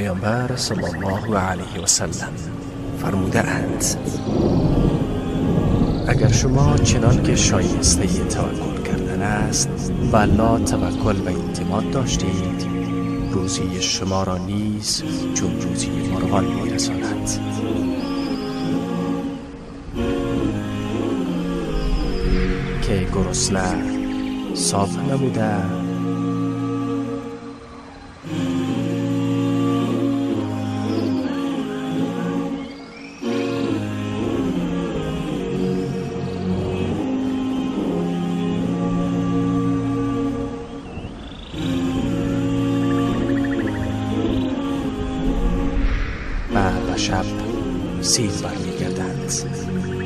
Паёмбар саллаллоҳу алайҳи васаллам фармудаанд: агар шумо чунон ки шоистаи таваккул кардан аст ба Аллоҳ таваккул ва эътимод доштед, рӯзии шуморо низ чун рӯзии мурғон мерасонад. Ки гурусна صبح نموده و به شب سیر برمیگردند.